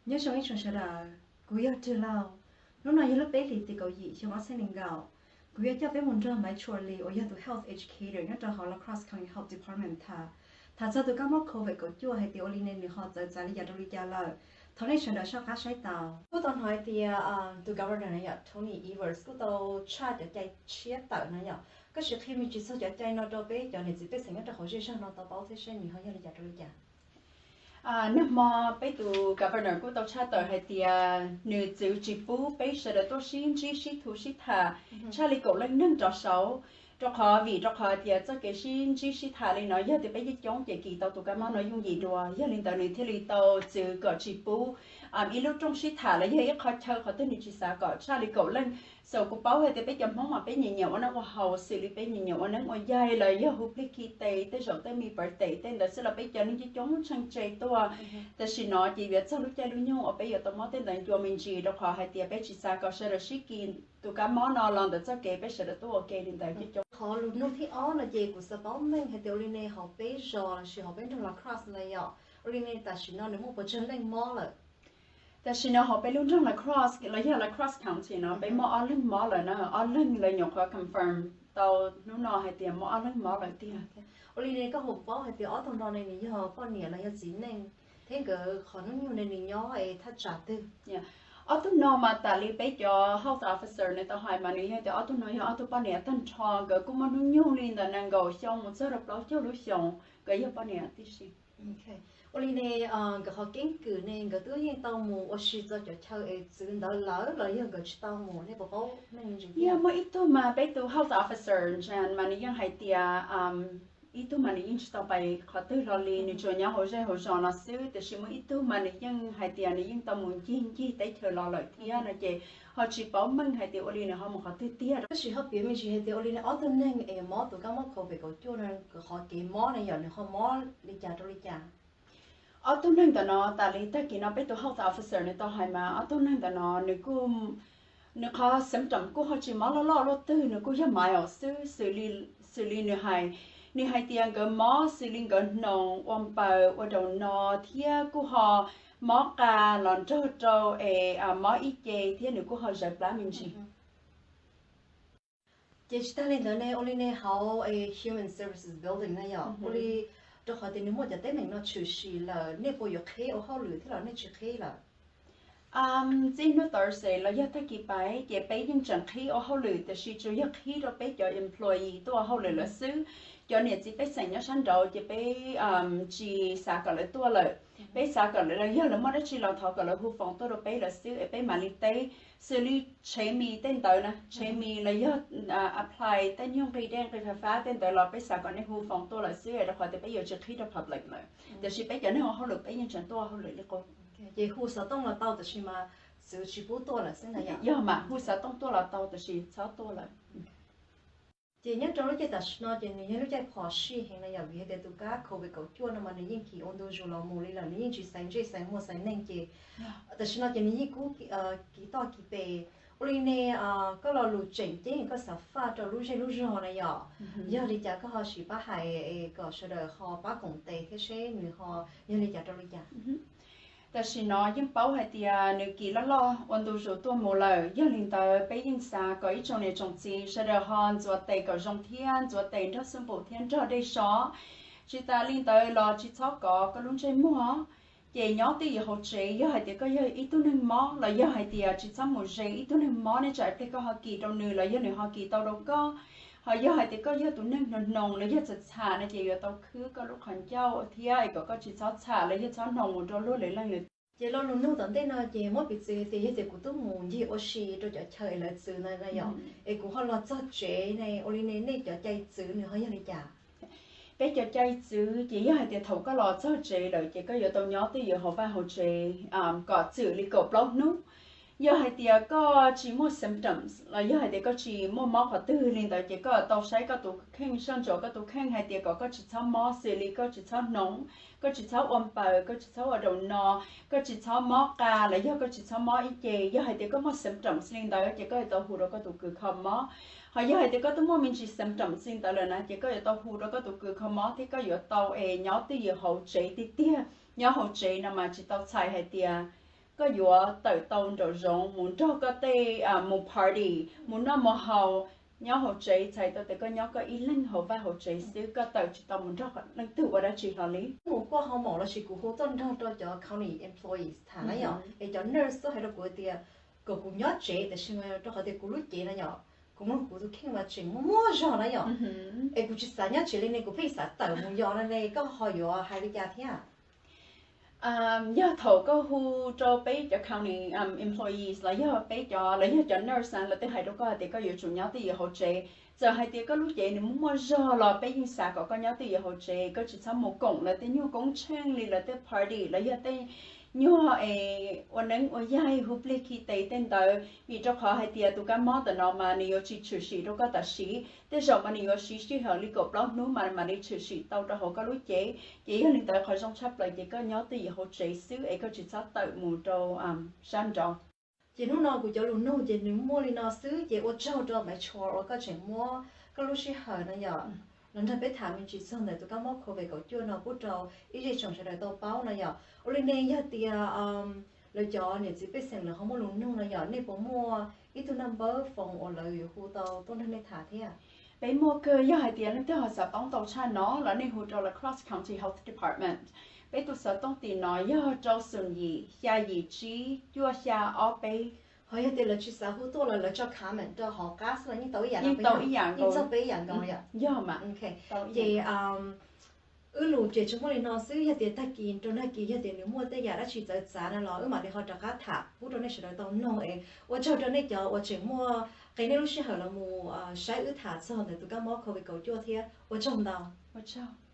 Nyob zoo ib tsoom sawv daws, kuv yog Rwg Lauj. Hnub no yog lub peb hlis tim kaum yim xyoo ob txhiab nees nkaum. Kuv yuav coj peb mus nrog Maiv Tshua Lis uas yog tus health educator nyob rau hauv La Crosse County Health Department tham, tham txog tus kab mob covid kaum cuaj hais tias ua li ne nws ho txawv txav li cas rau li cas lawm. Thov nej sawv daws soj qab saib tau. Kuj tau hnov hais tias tus governor na yom, Tony Evers kuj tau tshaj cov cai tshiab tawm no yom. Koj sim qhia me ntsis txog cov cai no rau peb cov niam txiv pej xeem nyob rau hauv zej zog no tau paub thiab seb nws ho yog li cas rau li cas. Nag hmo peb tus governor kuj tau tshaj tawm hais tias nws txwv tsis pub peb sawv daws tuaj sib ntsib sib thu sib tham tshaj li kaum leej neeg rov saud, rau qhov vim rau qhov hais tias txoj kev sib ntsib sib tham li no yog tias peb coob coob ces kis tau tus kab mob no yooj yim dua. Yog li ntawd nws thiaj li tau txwv kom tsis pub ib lub rooj sib tham los yog ib qho chaw qhov twg nws tsis xav kom tshaj li kaum leej. Xav kuv paub hais tias peb cov Hmoob mas peb nyiam nyiam ua neeb ua haus, xws li peb nyiam nyiam ua neeb ua yaig los yog hu plig khi tes, tej zaum tej me birthday tej ntawd xwb los peb cov neeg coob coob tsheej tseg tuaj. Tam sim no ces yuav txog lub caij lub nyoog uas peb yuav tau mob tej ntawd ncua me ntsis rau qhov hais tias peb tsis xav kom sawv daws sib kis tus kab mob no los ntawm txoj kev peb sawv daws tuaj ua ke li ntawd coob coob. Qhov lus nug thib ob no ces kuv xav paub meej hais tias ua li ne hauv peb zos lossis hauv peb nroog La Crosse na yom, ua li ne tam sim no nws muaj puas tsawg leej mob lawm? Tam sim no hauv peb lub nroog La Crosse los yog La Crosse County no peb muaj ob leeg mob lawm na, ob leeg lawv nyuam qhuav confirm tau hnub no hais tias muaj ob leeg mob lawm tiag. Ua li ne koj ho paub hais tias ob tug no ne nws yog poj niam los yog txiv neej, thiab nkawd qhov hnub nyoog ne nws nyob es thaj tsam twg? Ob tug no mas tam li peb cov health officer nws tau hais mas nws yog tias ob tug no yog ob tug poj niam tag nrho, nkawd kuj muaj hnub nyoog li ntawm nees nkaum xyoo mus txog rau plaub caug lub xyoos, nkawd yog poj niam tib si. Ua li ne nkawd qhov keeb kwm ne nkawd twb yeej tau mus ua si txog cov chaw es txwv ntawd lawm los yog nkawd tsis tau mus, nej puas paub meej? Yog muaj ib tug mas peb tus health officer ntsan mas nws yeej hais tias ib tug mas nws yeej tsis tau pais qhov twg hlo li, nws tsuas nyob hauv zej hauv zos no xwb, tiam sis muaj ib tug mas nws yeej hais tias nws yeej tau mus ncig ncig teb chaws los lawm thiab no ces ho tsis paub meej hais tias ua li nws ho mus qhov twg tiag. Tab sis ho piav me ntsis hais tias ua li ne ob tug neeg es mob tus kab mob covid kaum cuaj no nkawd qhov kev mob ne yom nws ho mob li cas rau li cas? Ob tug neeg ntawm no tas li tag kis no peb tus health officer nws tau hais mas ob tug neeg ntawm no nws kuj, nws qhov symptom kuj ho tsis mob loj loj luaj twg, nws kuj yog mild xwb, xws li nws hais, nws hais tias nkawd mob xws li nkawd hnoos, ua npaws, ua daus no, thiab kuj ho mob qa los nrog rau es mob ib ce thiab nws kuj ho zawv plab me ntsis. Ces tsis tag li ntawd ne ua li ne hauv Human Services Building na yom, ua li rau qhov tias nws muaj cov teeb meem no tshwm sim lawm nej puas yuav qhib ua hauj lwm thiab los nej tsis qhib lawm? Txij hnub Thursday los yog tag kis pais ces peb yeej tseem qhib ua hauj lwm tiam sis tsuas yog qhib rau peb cov employee tuaj ua hauj lwm lawm xwb. Cov niam txiv pej xeem nyob sab nraud ces peb tsis xav kom lawv tuaj lawm. Peb xav kom lawv los yog lawv muaj dab tsi los thov kom lawv hu foos tuaj rau peb lawm xwb es peb mam li teb. Xws li tshev mis tej ntawd na, tshev mis los yog apply tej nyuag nqi dej nqi fais fab tej ntawd los peb xav kom nej hu foos tuaj lawm xwb es rau qhov tias peb yuav tsis qhib rau public lawm. Tiam sis peb cov neeg ua hauj lwm peb yeej tseem tuaj ua hauj lwm li qub. Ces hu xov tooj los tau tiam sis mas txwv tsis pub tuaj lawm xwb na yom? Yog mas hu xov tooj tuaj los tau tiam sis txhob tuaj lawm. Ces nyob rau lub caij tam sim no ces nws yog lub caij phom sij heev na yom, vim hais tias tus kab covid kaum cuaj no mas nws yeej kis ua ntu zus los mus li lawm, nws yeej tsis xaiv ntsej xaiv muag xaiv neeg ces tam sim no ces nws yeej kub kis toj kis pes. Ua li ne koj lo lus tseem ceeb koj xav faj rau lub zej lub zog na yom, yog li cas koj ho sim pab hais kom sawv daws ho pab koom tes thiab seb nws ho yog li cas rau li cas? Tam sim no yeej paub hais tias nws kis loj loj ua ntu zus tuaj mus lawm, yog li ntawd peb yeej xav kom ib tsoom niam tsoom txiv sawv daws ho ntxuav tes kom zoo thiab ntxuav tes nrog xub npum thiab nrog dej sov. Tsis tas li ntawd los tsis txhob kov koj lub ntsej muag. Ces nyob twj ywm hauv tsev, yog hais tias koj yog ib tug neeg mob los yog hais tias tsis txhob mus ze ib tug neeg mob, nej tsam ib pliag koj ho kis rau nws los yog nws ho kis tau rau koj. Ho yog hais tias koj yog tus neeg hnoos hnoos los yog txham txham no ces yuav tau khwb koj lub qhov ncauj thiab es kom koj tsis txhob txham los yog txhob hnoos mus rau luag lwm leej lwm tus. Ces lo lus nug tom ntej no ces muab piv txwv tias yog tias kuv twb mus ncig ua si rau cov chaw es lawv txwv ntawd na yom, es kuv ho los txog tsev ne ua li ne nej cov cai txwv nws ho yog li cas? Peb cov cai txwv ces yog hais tias thaum koj los txog tsev lawm ces koj yuav tau nyob twj ywm hauv vaj hauv tsev kom txwm li kaum plaub hnub. Yog hais tias koj tsis muaj symptoms los yog hais tias koj tsis muaj mob qhov twg li ntawd ces koj tau saib koj tus kheej, soj ntsuam koj tus kheej hais tias kom koj tsis txhob mob, xws li koj tsis txhob hnoos, koj tsis txhob ua npaws, koj tsis txhob ua daus no, koj tsis txhob mob qa los yog koj tsis txhob mob ib ce. Yog hais tias koj muaj symptoms li ntawd ces koj yuav tau hu rau koj tus kws kho mob. Ho yog hais tias koj twb muaj me ntsis symptoms li ntawd lawm na ces koj yuav tau hu rau koj tus kws kho mob thiab koj yuav tau es nyob twj ywm hauv tsev tiag tiag. Nyob hauv tsev no mas tsis tau txhais hais tias Koj yuav tawm tau nraum zoov mus nrog koj tej, mus party, mus noj mus haus nyob hauv tsev, txhais tau tias koj nyob koj ib leeg hauv vaj hauv tsev xwb, koj tawm tsis tau mus nrog leej twg ua dab tsi hlo li. Mus kuaj ho maum lossis kuv hu tuaj nrog rau cov county employees tham na yom, es cov nurse tuaj hais rau kuv tias kom kuv nyob tsev, tiam sis rau qhov tias kuv lub cev no yom, kuv mloog kuv tus kheej mas tseem muaj muaj zog na yom, es kuv tsis xav nyob tsev li ne, kuv pheej xav tawm mus yos no ne, koj ho yuav hais li cas thiab? Yog thaum koj hu rau peb cov county employees los yog peb cov, los yog cov nurse na, lawv twb hais rau koj hais tias koj yuav tsum nyob twj ywm hauv tsev. Txawm hais tias koj lub cev nws muaj muaj zog los peb yeej xav kom koj nyob twj ywm hauv tsev, koj tsis txhob mus koom lawv tej nyuag koob tsheej li lawv tej party los yog tej nyuag es ua neeb ua yaig hu plig khi tes tej ntawd, vim rau qhov hais tias tus kab mob ntawm no mas nws yuav tsis tshwm sim rau koj tam sim, tej zaum mas nws yuav siv sij hawm li kaum plaub hnub mas mam li tshwm sim tau rau hauv koj lub cev. Ces yog li ntawd qhov zoo tshaj plaws ces koj nyob twj ywm hauv tsev xwb es koj tsis txhob tawm mus rau sab nraud. Ces hnub no kuv cov lus nug ces nws muaj li no xwb, ces ua tsaug rau Maiv Tshua uas koj tseem muab koj lub sij hawm no yom los nrog peb tham me ntsis txog ntawm tus kab mob covid kaum cuaj no pub rau ib zej tsoom sawv daws tau paub no yom. Ua li ne yog tias lawv cov niam txiv pej xeem lawv ho muaj lus nug no yom, nej puas muaj ib tug number phone uas lawv yuav hu tau tuaj nrog nej tham thiab? Peb muaj kawg, yog hais tias leej twg ho xav paub ntau tshaj no los nej hu rau La Crosse County Health Department. Peb tus xov tooj tim no yog rau xoom yim xya yim tsib cuaj xya ob peb. Ho yog tias lawv tsis xav hu tuaj los lawv tso comment rau hauv qab xwb los yeej tau ib yam, yeej tau ib yam, yeej txog peb ib yam nkaus yom. Yog mas. Ces wb lus ces tsuas muaj li no xwb, yog tias tag kis rau nag kis yog tias nws muaj tej yam dab tsi txawv txav no los wb mam li ho rov qab tham pub rau nej sawv daws tau mloog es ua tsaug rau nej cov uas tseem muaj qee nej lub sij hawm los mus saib wb tham txog ntawm tus kab mob covid kaum cuaj thiab, ua tsaug ntau. Ua tsaug.